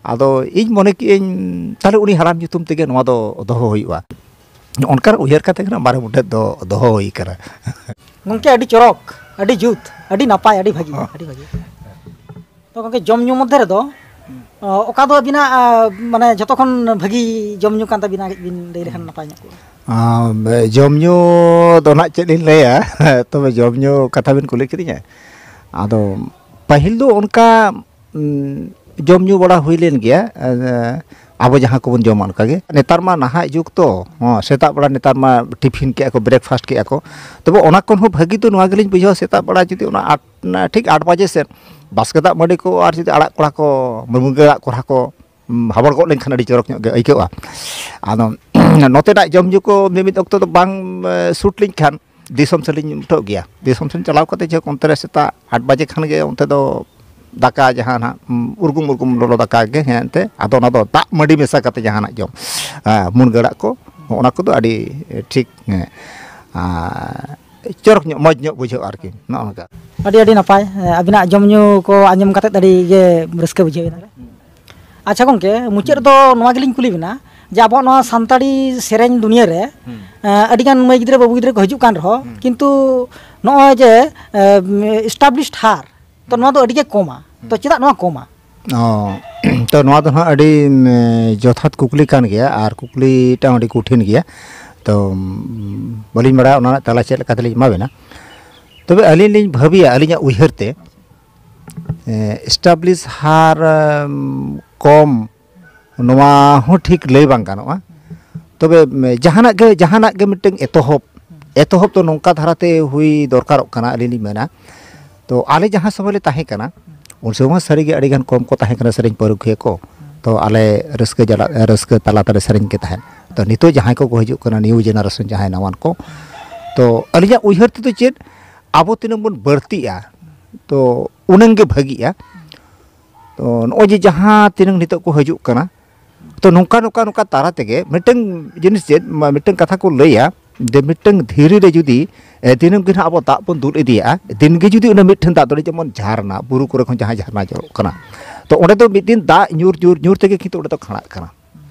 ᱟᱫᱚ ᱤᱧ ᱢᱚᱱᱮ ᱠᱮᱜᱼᱟᱹᱧ, ᱛᱟᱦᱞᱮ ᱩᱱᱤ ᱦᱟᱲᱟᱢ ᱧᱩᱛᱩᱢ ᱛᱮᱜᱮ ᱱᱚᱣᱟ ᱫᱚ ᱫᱚᱦᱚ ᱦᱩᱭᱩᱜᱼᱟ᱾ ᱚᱱᱠᱟᱱ ᱩᱭᱦᱟᱹᱨ ᱠᱟᱛᱮ ᱜᱮ ᱱᱟᱜ ᱢᱟᱨᱮ ᱢᱩᱰᱷᱟᱹᱫ ᱫᱚ ᱫᱚᱦᱚ ᱦᱩᱭ ᱠᱟᱱᱟ᱾ ᱜᱚᱢᱠᱮ, ᱟᱹᱰᱤ ᱪᱚᱨᱚᱠ, ᱟᱹᱰᱤ ᱡᱩᱛ, ᱟᱹᱰᱤ ᱱᱟᱯᱟᱭ, ᱟᱹᱰᱤ ᱵᱷᱟᱹᱜᱤ, ᱦᱚᱸ᱾ ᱟᱹᱰᱤ ᱵᱷᱟᱹᱜᱤ᱾ ᱛᱚ ᱜᱚᱢᱠᱮ, ᱡᱚᱢ ᱧᱩ ᱢᱚᱫᱽᱫᱷᱮ ᱨᱮᱫᱚ, ᱚ, ᱚᱠᱟ ᱫᱚ ᱟᱹᱵᱤᱱᱟᱜ, ᱟ, ᱢᱟᱱᱮ, ᱡᱷᱚᱛᱚ ᱠᱷᱚᱱ ᱵᱷᱟᱹᱜᱤ ᱡᱚᱢ ᱧᱩ ᱠᱟᱱ ᱛᱟᱹᱵᱤᱱᱟ? ᱠᱟᱹᱡ ᱵᱤᱱ ᱞᱟᱹᱭ ᱞᱮᱠᱷᱟᱱ ᱱᱟᱯᱟᱭ ᱧᱚᱜ ᱠᱚᱜᱼᱟ᱾ ᱟᱢ, ᱡᱚᱢ ᱧᱩ ᱫᱚ ᱱᱟᱜ ᱪᱮᱫ ᱞᱤᱧ ᱞᱟᱹᱭᱟ? ᱛᱚᱵᱮ ᱡᱚᱢ ᱧᱩ ᱠᱟᱛᱷᱟ ᱵᱤᱱ ᱠᱩᱞᱤ ᱠᱤᱫᱤᱧᱟ᱾ ᱟᱫᱚ ᱯᱟᱹᱦᱤᱞ ᱫᱚ ᱚᱱᱠᱟ ᱩᱸ, ᱡᱚᱢ ᱧᱩ ᱵᱟᱲᱟ ᱦᱩᱭ ᱞᱮᱱ ᱜᱮᱭᱟ, ᱮᱸ, ᱟᱵᱚ ᱡᱟᱦᱟᱸ ᱠᱚᱵᱚᱱ ᱡᱚᱢᱟ ᱚᱱᱠᱟᱜᱮ᱾ ᱱᱮᱛᱟᱨ ᱢᱟ ᱱᱟᱦᱟᱜ ᱡᱩᱜᱽ ᱛᱚ, ᱦᱚᱸ, ᱥᱮᱛᱟᱜ ᱵᱮᱲᱟ ᱱᱮᱛᱟᱨ ᱢᱟ ᱴᱤᱯᱷᱤᱱ ᱠᱮᱜᱼᱟ ᱠᱚ, ᱵᱨᱮᱠᱯᱷᱟᱥᱴ ᱠᱮᱜᱼᱟ ᱠᱚ᱾ ᱛᱚᱵᱮ ᱚᱱᱟ ᱠᱷᱚᱱ ᱦᱚᱸ ᱵᱷᱟᱹᱜᱤ ᱫᱚ ᱱᱚᱣᱟ ᱜᱮᱞᱤᱧ ᱵᱩᱡᱷᱟᱹᱣᱟ, ᱥᱮᱛᱟᱜ ᱵᱮᱲᱟ ᱡᱩᱫᱤ ᱚᱱᱟ ᱟᱴ, ᱚᱱᱟ ᱴᱷᱤᱠ ᱟᱴ ᱵᱟᱡᱮ ᱥᱮᱫ ᱵᱟᱥᱠᱮ ᱫᱟᱜ ᱢᱟᱹᱰᱤ ᱠᱚ ᱟᱨ ᱡᱩᱫᱤ ᱟᱲᱟᱜ ᱠᱚᱲᱦᱟ ᱠᱚ, ᱢᱩᱱᱜᱟᱹ ᱟᱲᱟᱜ ᱠᱚᱲᱦᱟ ᱠᱚ, ᱩᱸ, ᱦᱟᱵᱚᱲ ᱜᱚᱫ ᱞᱮᱱᱠᱷᱟᱱ ᱟᱹᱰᱤ ᱪᱚᱨᱚᱠ ᱧᱚᱜ ᱜᱮ ᱟᱹᱭᱠᱟᱹᱜᱼᱟ᱾ ᱟᱫᱚ ᱱᱚᱛᱮᱱᱟᱜ ᱡᱚᱢ ᱧᱩ ᱠᱚ ᱢᱤᱢᱤᱫ ᱚᱠᱛᱚ ᱫᱚ ᱵᱟᱝ, ᱮ, ᱥᱩᱴ ᱞᱤᱧ ᱠᱷᱟᱱ, ᱫᱤᱥᱚᱢ ᱥᱮᱫ ᱞᱤᱧ ᱩᱴᱷᱟᱹᱜ ᱜᱮᱭᱟ᱾ ᱫᱤᱥᱚᱢ ᱥᱮᱫ ᱪᱟᱞᱟᱣ ᱠᱟᱛᱮ ᱡᱟᱦᱟᱸ ᱚᱱᱛᱮ ᱨᱮ ᱥᱮᱛᱟᱜ ᱟᱴ ᱵᱟᱡᱮ ᱠᱷᱟᱱ ᱜᱮ ᱚᱱᱛᱮ ᱫᱚ ᱫᱟᱠᱟ ᱡᱟᱦᱟᱸ ᱱᱟᱦᱟᱜ, ᱩᱨᱜᱩᱢ ᱩᱨᱜᱩᱢ ᱞᱚᱞᱚ ᱫᱟᱠᱟ ᱜᱮ, ᱦᱮᱸ, ᱮᱱᱛᱮ᱾ ᱟᱫᱚ ᱚᱱᱟ ᱫᱚ ᱫᱟᱜ ᱢᱟᱹᱰᱤ ᱢᱮᱥᱟ ᱠᱟᱛᱮ ᱡᱟᱦᱟᱱᱟᱜ ᱡᱚᱢ, ᱦᱮᱸ, ᱢᱩᱱᱜᱟᱹ ᱟᱲᱟᱜ ᱠᱚ, ᱚᱱᱟ ᱠᱚᱫᱚ ᱟᱹᱰᱤ ᱴᱷᱤᱠ, ᱦᱮᱸ, ᱟᱨ ᱪᱚᱨᱚᱠ ᱧᱚᱜ, ᱢᱚᱡᱽ ᱧᱚᱜ ᱵᱩᱡᱷᱟᱹᱜᱼᱟ ᱟᱨᱠᱤ, ᱱᱚᱜᱼᱚ ᱱᱚᱝᱠᱟ᱾ ᱟᱹᱰᱤ, ᱟᱹᱰᱤ ᱱᱟᱯᱟᱭ᱾ ᱟᱹᱵᱤᱱᱟᱜ ᱡᱚᱢ ᱧᱩ ᱠᱚ ᱟᱸᱡᱚᱢ ᱠᱟᱛᱮ ᱟᱹᱰᱤ ᱜᱮ ᱨᱟᱹᱥᱠᱟᱹ ᱵᱩᱡᱷᱟᱹᱣ ᱮᱱᱟ᱾ ᱟᱪᱪᱷᱟ ᱜᱚᱢᱠᱮ, ᱢᱩᱪᱟᱹᱫ ᱨᱮᱫᱚ ᱱᱚᱣᱟ ᱜᱮᱞᱤᱧ ᱠᱩᱞᱤ ᱵᱮᱱᱟ ᱡᱮ ᱟᱵᱚᱣᱟᱜ ᱱᱚᱣᱟ ᱥᱟᱱᱛᱟᱲᱤ ᱥᱮᱨᱮᱧ ᱫᱩᱱᱤᱭᱟᱹ ᱨᱮ, ᱦᱩᱸ᱾ ᱮᱸ, ᱟᱹᱰᱤᱜᱟᱱ ᱢᱟᱹᱭ ᱜᱤᱫᱽᱨᱟᱹ ᱵᱟᱹᱵᱩ ᱜᱤᱫᱽᱨᱟᱹ ᱠᱚ ᱦᱤᱡᱩᱜ ᱠᱟᱱ ᱨᱮᱦᱚᱸ, ᱦᱩᱸ᱾ ᱠᱤᱱᱛᱩ ᱱᱚᱜᱼᱚᱭ ᱡᱮ, ᱮᱸ, ᱮᱥᱴᱟᱵᱞᱤᱥᱰ ᱦᱟᱨ, ᱛᱚ ᱱᱚᱣᱟ ᱫᱚ ᱟᱹᱰᱤ ᱜᱮ ᱠᱚᱢᱟ᱾ ᱛᱚ ᱪᱮᱫᱟᱜ ᱱᱚᱣᱟ ᱠᱚᱢᱟ? ᱚ, ᱛᱚ ᱱᱚᱣᱟ ᱫᱚ ᱦᱟᱸᱜ ᱟᱹᱰᱤ, ᱩᱢ, ᱡᱚᱛᱷᱟᱛ ᱠᱩᱠᱞᱤ ᱠᱟᱱ ᱜᱮᱭᱟ, ᱟᱨ ᱠᱩᱠᱞᱤᱴᱟᱜ ᱦᱚᱸ ᱟᱹᱰᱤ ᱠᱚᱴᱷᱤᱱ ᱜᱮᱭᱟ᱾ ᱛᱚ, ᱩᱢ, ᱵᱟᱹᱞᱤᱧ ᱵᱟᱲᱟᱭᱟ ᱚᱱᱟ ᱨᱮᱱᱟᱜ ᱛᱮᱞᱟ ᱪᱮᱫ ᱞᱮᱠᱟ ᱛᱮᱞᱤᱧ ᱮᱢᱟ ᱵᱮᱱᱟ᱾ ᱛᱚᱵᱮ ᱟᱹᱞᱤᱧ ᱞᱤᱧ ᱵᱷᱟᱹᱵᱤᱭᱟ, ᱟᱹᱞᱤᱧᱟᱜ ᱩᱭᱦᱟᱹᱨ ᱛᱮ, ᱮ, ᱮᱥᱴᱟᱵᱞᱤᱥ ᱦᱟᱨ, ᱩᱢ, ᱠᱚᱢ ᱱᱚᱣᱟ ᱦᱚᱸ ᱴᱷᱤᱠ ᱞᱟᱹᱭ ᱵᱟᱝ ᱜᱟᱱᱚᱜᱼᱟ᱾ ᱛᱚᱵᱮ ᱡᱟᱦᱟᱱᱟᱜ ᱜᱮ, ᱡᱟᱦᱟᱱᱟᱜ ᱜᱮ ᱢᱤᱫᱴᱟᱝ ᱮᱛᱚᱦᱚᱵ, ᱮᱛᱚᱦᱚᱵ ᱫᱚ ᱱᱚᱝᱠᱟ ᱫᱷᱟᱨᱟᱛᱮ ᱦᱩᱭ ᱫᱚᱨᱠᱟᱨᱚᱜ ᱠᱟᱱᱟ, ᱟᱹᱞᱤᱧ ᱞᱤᱧ ᱢᱮᱱᱟ᱾ ᱛᱚ ᱟᱞᱮ ᱡᱟᱦᱟᱸ ᱥᱚᱢᱚᱭ ᱞᱮ ᱛᱟᱦᱮᱸ ᱠᱟᱱᱟ, ᱩᱱ ᱥᱚᱢᱚᱭ ᱢᱟ ᱥᱟᱹᱨᱤᱜᱮ ᱟᱹᱰᱤᱜᱟᱱ ᱠᱚᱢ ᱠᱚ ᱛᱟᱦᱮᱸ ᱠᱟᱱᱟ ᱥᱮᱨᱮᱧ ᱯᱟᱹᱨᱩᱠᱷᱤᱭᱟᱹ ᱠᱚ᱾ ᱛᱚ ᱟᱞᱮ ᱨᱟᱹᱥᱠᱟᱹ ᱡᱟᱞᱟ, ᱨᱟᱹᱥᱠᱟᱹ ᱛᱟᱞᱟ ᱛᱮᱞᱮ ᱥᱮᱨᱮᱧ ᱜᱮ ᱛᱟᱦᱮᱸᱫ᱾ ᱛᱚ ᱱᱤᱛᱚᱜ ᱡᱟᱦᱟᱸᱭ ᱠᱚᱠᱚ ᱦᱤᱡᱩᱜ ᱠᱟᱱᱟ, new generation ᱡᱟᱦᱟᱸᱭ ᱱᱟᱣᱟᱱ ᱠᱚ, ᱛᱚ ᱟᱹᱞᱤᱧᱟᱜ ᱩᱭᱦᱟᱹᱨ ᱛᱮᱫᱚ ᱪᱮᱫ, ᱟᱵᱚ ᱛᱤᱱᱟᱹᱜ ᱵᱚᱱ ᱵᱟᱹᱲᱛᱤᱜᱼᱟ, ᱛᱚ ᱩᱱᱟᱹᱝ ᱜᱮ ᱵᱷᱟᱹᱜᱤᱜᱼᱟ᱾ ᱛᱚ ᱱᱚᱜᱼᱚᱭ ᱡᱮ ᱡᱟᱦᱟᱸ ᱛᱤᱱᱟᱹᱝ ᱱᱤᱛᱚᱜ ᱠᱚ ᱦᱤᱡᱩᱜ ᱠᱟᱱᱟ, ᱛᱚ ᱱᱚᱝᱠᱟ ᱱᱚᱝᱠᱟ ᱱᱚᱝᱠᱟ ᱛᱟᱞᱟ ᱛᱮᱜᱮ ᱢᱤᱫᱴᱟᱝ ᱡᱤᱱᱤᱥ ᱪᱮᱫ, ᱢᱟ-, ᱢᱤᱫᱴᱟᱝ ᱠᱟᱛᱷᱟ ᱠᱚ ᱞᱟᱹᱭᱟ ᱡᱮ ᱢᱤᱫᱴᱟᱝ ᱫᱷᱤᱨᱤ ᱨᱮ ᱡᱩᱫᱤ, ᱮ, ᱫᱤᱱᱟᱹᱢ ᱜᱮ ᱱᱟᱦᱟᱜ ᱟᱵᱚ ᱫᱟᱜ ᱵᱚᱱ ᱫᱩᱞ ᱤᱫᱤᱭᱟᱜᱼᱟ, ᱫᱤᱱ ᱜᱮ ᱡᱩᱫᱤ ᱚᱱᱟ ᱢᱤᱫᱴᱷᱮᱱ ᱫᱟᱜ ᱫᱩᱞ ᱡᱮᱢᱚᱱ ᱡᱷᱟᱨᱱᱟ, ᱵᱩᱨᱩ ᱠᱚᱨᱮ ᱠᱷᱚᱱ ᱡᱟᱦᱟᱸ ᱡᱷᱟᱨᱱᱟ ᱡᱚᱨᱚᱜ ᱠᱟᱱᱟ, ᱛᱚ ᱚᱸᱰᱮ ᱫᱚ ᱢᱤᱫ ᱫᱤᱱ ᱫᱟᱜ ᱧᱩᱨ ᱧᱩᱨ ᱧᱩᱨ ᱛᱮᱜᱮ ᱠᱤᱱᱛᱩ ᱚᱸᱰᱮ ᱫᱚ ᱠᱷᱟᱲᱟᱜ ᱠᱟᱱᱟ᱾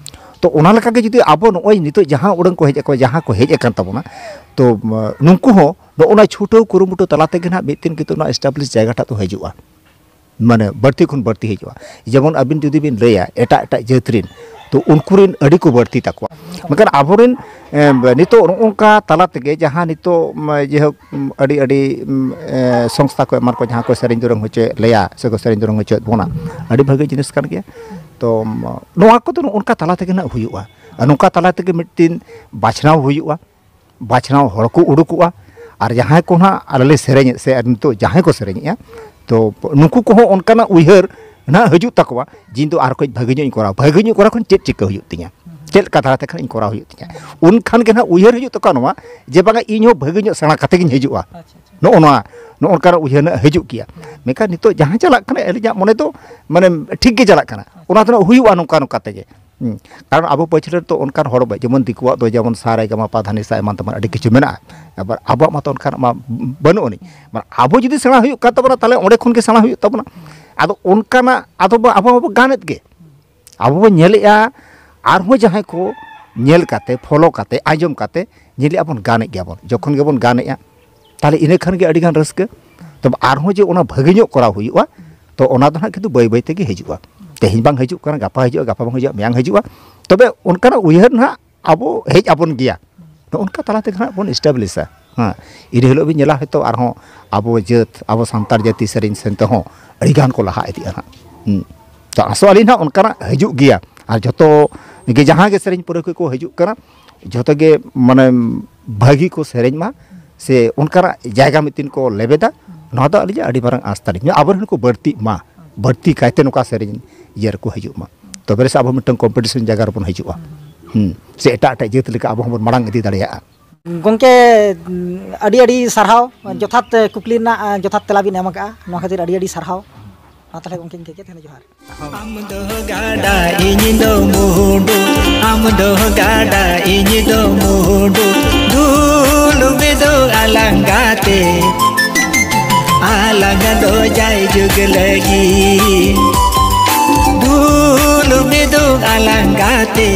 ᱛᱚ ᱚᱱᱟ ᱞᱮᱠᱟ ᱜᱮ ᱡᱩᱫᱤ ᱟᱵᱚ ᱱᱚᱜᱼᱚᱭ ᱱᱤᱛᱚᱜ ᱡᱟᱦᱟᱸ ᱩᱰᱟᱹᱝ ᱠᱚ ᱦᱮᱡ ᱟᱠᱚ, ᱡᱟᱦᱟᱸ ᱠᱚ ᱦᱮᱡ ᱟᱠᱟᱱ ᱛᱟᱵᱚᱱᱟ, ᱛᱚ, ᱢᱟ, ᱱᱩᱠᱩ ᱦᱚᱸ ᱱᱚᱜᱼᱚ ᱱᱟ ᱪᱷᱩᱴᱟᱹᱣ ᱠᱩᱨᱩᱢᱩᱴᱩ ᱛᱟᱞᱟ ᱛᱮᱜᱮ ᱱᱟᱦᱟᱜ ᱢᱤᱫ ᱫᱤᱱ ᱠᱤᱱᱛᱩ ᱱᱚᱣᱟ establish ᱡᱟᱭᱜᱟ ᱴᱟᱜ ᱫᱚ ᱦᱤᱡᱩᱜᱼᱟ᱾ ᱢᱟᱱᱮ ᱵᱟᱹᱲᱛᱤ ᱠᱷᱚᱱ ᱵᱟᱹᱲᱛᱤ ᱦᱤᱡᱩᱜᱼᱟ᱾ ᱡᱮᱢᱚᱱ ᱟᱹᱵᱤᱱ ᱡᱩᱫᱤ ᱵᱤᱱ ᱞᱟᱹᱭᱟ ᱮᱴᱟᱜ ᱮᱴᱟᱜ ᱡᱟᱹᱛ ᱨᱤᱱ, ᱛᱚ ᱩᱱᱠᱩ ᱨᱤᱱ ᱟᱹᱰᱤ ᱠᱚ ᱵᱟᱹᱲᱛᱤ ᱛᱟᱠᱚᱣᱟ᱾ ᱢᱮᱱᱠᱷᱟᱱ ᱟᱵᱚᱨᱮᱱ, ᱮ, ᱱᱤᱛᱚᱜ ᱱᱚᱜᱼᱚ ᱱᱚᱝᱠᱟ ᱛᱟᱞᱟ ᱛᱮᱜᱮ ᱡᱟᱦᱟᱸ ᱱᱤᱛᱚᱜ, ᱢ, ᱡᱮᱦᱳᱠ, ᱢ, ᱮ, ᱥᱚᱝᱥᱛᱷᱟ ᱠᱚ ᱮᱢᱟᱱ ᱠᱚ ᱡᱟᱦᱟᱸ ᱠᱚ ᱥᱮᱨᱮᱧ ᱫᱩᱨᱟᱹᱝ ᱦᱚᱪᱚᱭᱮᱫ ᱞᱮᱭᱟ ᱥᱮ ᱠᱚ ᱥᱮᱨᱮᱧ ᱫᱩᱨᱟᱹᱝ ᱦᱚᱪᱚᱭᱮᱫ ᱵᱚᱱᱟ, ᱟᱹᱰᱤ ᱵᱷᱟᱹᱜᱤ ᱡᱤᱱᱤᱥ ᱠᱟᱱ ᱜᱮᱭᱟ᱾ ᱛᱚ, ᱢ, ᱱᱚᱣᱟ ᱠᱚᱫᱚ ᱱᱚᱜᱼᱚ ᱱᱚᱝᱠᱟ ᱛᱟᱞᱟ ᱛᱮᱜᱮ ᱱᱟᱜ ᱦᱩᱭᱩᱜᱼᱟ᱾ ᱟᱨ ᱱᱚᱝᱠᱟ ᱛᱟᱞᱟ ᱛᱮᱜᱮ ᱢᱤᱫᱴᱤᱱ ᱵᱟᱪᱷᱱᱟᱣ ᱦᱩᱭᱩᱜᱼᱟ᱾ ᱵᱟᱪᱷᱱᱟᱣ ᱦᱚᱲ ᱠᱚ ᱩᱰᱩᱠᱚᱜᱼᱟ᱾ ᱟᱨ ᱡᱟᱦᱟᱸᱭ ᱠᱚ ᱱᱟᱦᱟᱜ ᱟᱞᱮ ᱞᱮ ᱥᱮᱨᱮᱧᱮᱫ ᱥᱮ ᱟᱨ ᱱᱤᱛᱚᱜ ᱡᱟᱦᱟᱸᱭ ᱠᱚ ᱥᱮᱨᱮᱧᱮᱜᱼᱟ, ᱛᱚ ᱱᱩᱠᱩ ᱠᱚᱦᱚᱸ ᱚᱱᱠᱟᱱᱟᱜ ᱩᱭᱦᱟᱹᱨ ᱱᱟᱦᱟᱜ ᱦᱤᱡᱩᱜ ᱛᱟᱠᱚᱣᱟ ᱡᱮ ᱤᱧ ᱫᱚ ᱟᱨ ᱠᱟᱹᱡ ᱵᱷᱟᱹᱜᱤ ᱧᱚᱜ ᱤᱧ ᱠᱚᱨᱟᱣᱟ, ᱵᱷᱟᱹᱜᱤ ᱧᱚᱜ ᱠᱚᱨᱟᱣ ᱠᱷᱚᱱ ᱪᱮᱫ ᱪᱤᱠᱟᱹ ᱦᱩᱭᱩᱜ ᱛᱤᱧᱟ, ᱪᱮᱫ ᱞᱮᱠᱟ ᱫᱷᱟᱨᱟ ᱛᱮ ᱠᱷᱟᱱ ᱤᱧ ᱠᱚᱨᱟᱣ ᱦᱩᱭᱩᱜ ᱛᱤᱧᱟ᱾ ᱩᱱᱠᱷᱟᱱ ᱜᱮ ᱱᱟᱦᱟᱜ ᱩᱭᱦᱟᱹᱨ ᱦᱤᱡᱩᱜ ᱛᱟᱠᱚᱣᱟ ᱱᱚᱣᱟ ᱡᱮ ᱵᱟᱝᱟ ᱤᱧ ᱦᱚᱸ ᱵᱷᱟᱹᱜᱤ ᱧᱚᱜ ᱥᱮᱬᱟ ᱠᱟᱛᱮ ᱜᱤᱧ ᱦᱤᱡᱩᱜᱼᱟ᱾ ᱱᱚᱜᱼᱚ ᱱᱚᱣᱟ, ᱱᱚᱜᱼᱚ ᱱᱚᱝᱠᱟᱱᱟᱜ ᱩᱭᱦᱟᱹᱨ ᱱᱟᱦᱟᱜ ᱦᱤᱡᱩᱜ ᱜᱮᱭᱟ᱾ ᱢᱮᱱᱠᱷᱟᱱ ᱱᱤᱛᱚᱜ ᱡᱟᱦᱟᱸ ᱪᱟᱞᱟᱜ ᱠᱟᱱᱟ ᱟᱹᱞᱤᱧᱟᱜ ᱢᱚᱱᱮ ᱫᱚ ᱢᱟᱱᱮ ᱴᱷᱤᱠ ᱜᱮ ᱪᱟᱞᱟᱜ ᱠᱟᱱᱟ, ᱚᱱᱟ ᱫᱚ ᱱᱟᱦᱟᱜ ᱦᱩᱭᱩᱜᱼᱟ ᱱᱚᱝᱠᱟ ᱱᱚᱝᱠᱟ ᱛᱮᱜᱮ᱾ ᱦᱩᱸ᱾ ᱠᱟᱨᱚᱱ ᱟᱵᱚ ᱯᱟᱹᱪᱷᱞᱟᱹ ᱨᱮᱫᱚ ᱚᱱᱠᱟᱱ ᱦᱚᱲ ᱵᱟ-, ᱡᱮᱢᱚᱱ ᱫᱤᱠᱩᱣᱟᱜ ᱫᱚ ᱡᱮᱢᱚᱱ ᱥᱟ ᱨᱮ ᱜᱟ ᱢᱟ ᱯᱟ ᱫᱷᱟ ᱱᱤ ᱥᱟ ᱮᱢᱟᱱ ᱛᱮᱢᱟᱱ ᱟᱹᱰᱤ ᱠᱤᱪᱷᱩ ᱢᱮᱱᱟᱜᱼᱟ᱾ ᱟᱵᱟᱨ ᱟᱵᱚᱣᱟᱜ ᱢᱟᱛᱚ ᱚᱱᱠᱟᱱᱟᱜ ᱢᱟ ᱵᱟᱹᱱᱩᱜ ᱟᱹᱱᱤᱡ᱾ ᱢᱟᱱᱮ ᱟᱵᱚ ᱡᱩᱫᱤ ᱥᱮᱬᱟ ᱦᱩᱭᱩᱜ ᱠᱟᱱ ᱛᱟᱵᱚᱱᱟ, ᱛᱟᱦᱞᱮ ᱚᱸᱰᱮ ᱠᱷᱚᱱ ᱜᱮ ᱥᱮᱬᱟ ᱦᱩᱭᱩᱜ ᱛᱟᱵᱚᱱᱟ᱾ ᱟᱫᱚ ᱚᱱᱠᱟᱱᱟᱜ ᱟᱫᱚ ᱵᱚ-, ᱟᱵᱚ ᱢᱟᱵᱚ ᱜᱟᱱᱮᱫ ᱜᱮ᱾ ᱟᱵᱚ ᱵᱚᱱ ᱧᱮᱞᱮᱜᱼᱟ, ᱟᱨᱦᱚᱸ ᱡᱟᱦᱟᱸᱭ ᱠᱚ ᱧᱮᱞ ᱠᱟᱛᱮ, ᱯᱷᱚᱞᱳ ᱠᱟᱛᱮ, ᱟᱸᱡᱚᱢ ᱠᱟᱛᱮ ᱧᱮᱞᱮᱜᱼᱟ ᱵᱚᱱ, ᱜᱟᱱᱮᱫ ᱜᱮᱭᱟ ᱵᱚᱱ᱾ ᱡᱚᱠᱷᱚᱱ ᱜᱮᱵᱚᱱ ᱜᱟᱱᱮᱜᱼᱟ, ᱛᱟᱦᱞᱮ ᱤᱱᱟᱹ ᱠᱷᱟᱱ ᱜᱮ ᱟᱹᱰᱤ ᱜᱟᱱ ᱨᱟᱹᱥᱠᱟᱹ᱾ ᱛᱚᱵᱮ ᱟᱨᱦᱚᱸ ᱡᱮ ᱚᱱᱟ ᱵᱷᱟᱹᱜᱤ ᱧᱚᱜ ᱠᱚᱨᱟᱣ ᱦᱩᱭᱩᱜᱼᱟ, ᱛᱚ ᱚᱱᱟ ᱫᱚ ᱱᱟᱦᱟᱜ ᱠᱤᱱᱛᱩ ᱵᱟᱹᱭ ᱵᱟᱹᱭ ᱛᱮᱜᱮ ᱦᱤᱡᱩᱜᱼᱟ᱾ ᱛᱮᱦᱮᱧ ᱵᱟᱝ ᱦᱤᱡᱩᱜ ᱠᱟᱱᱟ, ᱜᱟᱯᱟ ᱦᱤᱡᱩᱜᱼᱟ, ᱜᱟᱯᱟ ᱵᱟᱝ ᱦᱤᱡᱩᱜᱼᱟ, ᱢᱮᱭᱟᱝ ᱦᱤᱡᱩᱜᱼᱟ᱾ ᱛᱚᱵᱮ ᱚᱱᱠᱟᱱᱟᱜ ᱩᱭᱦᱟᱹᱨ ᱱᱟᱦᱟᱜ ᱟᱵᱚ ᱦᱮᱡ ᱟᱵᱚᱱ ᱜᱮᱭᱟ᱾ ᱱᱚᱜᱼᱚ ᱱᱚᱝᱠᱟ ᱛᱟᱞᱟ ᱛᱮᱜᱮ ᱱᱟᱦᱟᱜ ᱵᱚᱱ ᱮᱥᱴᱟᱵᱽᱞᱤᱥᱟ᱾ ᱦᱮᱸ, ᱤᱱᱟᱹ ᱦᱤᱞᱳᱜ ᱵᱤᱱ ᱧᱮᱞᱟ ᱦᱚᱭᱛᱳ ᱟᱨᱦᱚᱸ ᱟᱵᱚ ᱡᱟᱹᱛ, ᱟᱵᱚ ᱥᱟᱱᱛᱟᱲ ᱡᱟᱹᱛᱤ ᱥᱮᱨᱮᱧ ᱥᱮᱱ ᱛᱮᱦᱚᱸ ᱟᱹᱰᱤ ᱜᱟᱱ ᱠᱚ ᱞᱟᱦᱟ ᱤᱫᱤᱜᱼᱟ ᱱᱟᱦᱟᱜ᱾ ᱦᱩᱸ᱾ ᱛᱚ ᱟᱥᱚᱜ ᱟᱹᱞᱤᱧ ᱱᱟᱦᱟᱜ ᱚᱱᱠᱟᱱᱟᱜ ᱦᱤᱡᱩᱜ ᱜᱮᱭᱟ᱾ ᱟᱨ ᱡᱷᱚᱛᱚ ᱜᱮ ᱡᱟᱦᱟᱸ ᱜᱮ ᱥᱮᱨᱮᱧ ᱯᱟᱹᱨᱟᱹ ᱠᱚ ᱦᱤᱡᱩᱜ ᱠᱟᱱᱟ, ᱡᱷᱚᱛᱚ ᱜᱮ ᱢᱟᱱᱮ ᱵᱷᱟᱹᱜᱤ ᱠᱚ ᱥᱮᱨᱮᱧ ᱢᱟ, ᱥᱮ ᱚᱱᱠᱟᱱᱟᱜ ᱡᱟᱭᱜᱟ ᱢᱤᱫᱴᱤᱱ ᱠᱚ ᱞᱮᱵᱮᱫᱟ, ᱱᱚᱣᱟ ᱫᱚ ᱟᱹᱞᱤᱧᱟᱜ ᱟᱹᱰᱤ ᱢᱟᱨᱟᱝ ᱟᱸᱥ ᱛᱟᱹᱞᱤᱧ᱾ ᱟᱵᱚ ᱨᱮᱱ ᱠᱚ ᱵᱟᱹᱲᱛᱤᱜ ᱢᱟ, ᱵᱟᱹᱲᱛᱤ ᱠᱟᱭᱛᱮ ᱱᱚᱝᱠᱟ ᱥᱮᱨᱮᱧ ᱤᱭᱟᱹ ᱨᱮᱠᱚ ᱦᱤᱡᱩᱜ ᱢᱟ, ᱛᱚᱵᱮ ᱨᱮ ᱥᱮ ᱟᱵᱚ ᱢᱤᱫᱴᱟᱝ ᱠᱚᱢᱯᱤᱴᱤᱥᱚᱱ ᱡᱟᱭᱜᱟ ᱨᱮᱵᱚᱱ ᱦᱤᱡᱩᱜᱼᱟ᱾ ᱦᱩᱸ, ᱥᱮ ᱮᱴᱟᱜ ᱮᱴᱟᱜ ᱡᱟᱹᱛ ᱞᱮᱠᱟ ᱟᱵᱚ ᱦᱚᱸᱵᱚᱱ ᱢᱟᱲᱟᱝ ᱤᱫᱤ ᱫᱟᱲᱮᱭᱟᱜᱼᱟ᱾ ᱜᱚᱢᱠᱮ, ᱟᱹᱰᱤ ᱟᱹᱰᱤ ᱥᱟᱨᱦᱟᱣ, ᱡᱚᱛᱷᱟᱛ ᱠᱩᱠᱞᱤ ᱨᱮᱱᱟᱜ ᱡᱚᱛᱷᱟᱛ ᱛᱮᱞᱟ ᱵᱤᱱ ᱮᱢ ᱟᱠᱟᱫᱼᱟ, ᱱᱚᱣᱟ ᱠᱷᱟᱹᱛᱤᱨ ᱟᱹᱰᱤ ᱟᱹᱰᱤ ᱥᱟᱨᱦᱟᱣ᱾ ᱢᱟ ᱛᱟᱦᱚᱞᱮ ᱜᱚᱢᱠᱮ, ᱤᱱᱠᱟᱹ ᱜᱮ ᱛᱟᱦᱮᱱᱟ, ᱡᱚᱦᱟᱨ᱾ ᱟᱢ ᱫᱚ ᱜᱟᱰᱟ, ᱤᱧ ᱫᱚ ᱢᱩᱰᱩ, ᱟᱢ ᱫᱚ ᱜᱟᱰᱟ, ᱤᱧ ᱫᱚ ᱢᱩᱰᱩ, ᱫᱩᱞᱩᱵᱤ ᱫᱚ ᱟᱞᱟᱝ ᱜᱟᱛᱮ, ᱟᱞᱟᱝ ᱫᱚ ᱡᱟᱭ ᱡᱩᱜᱽ ᱞᱟᱹᱜᱤᱫ, ᱫᱩᱞᱩᱵᱤ ᱫᱚ ᱟᱞᱟᱝ ᱜᱟᱛᱮ᱾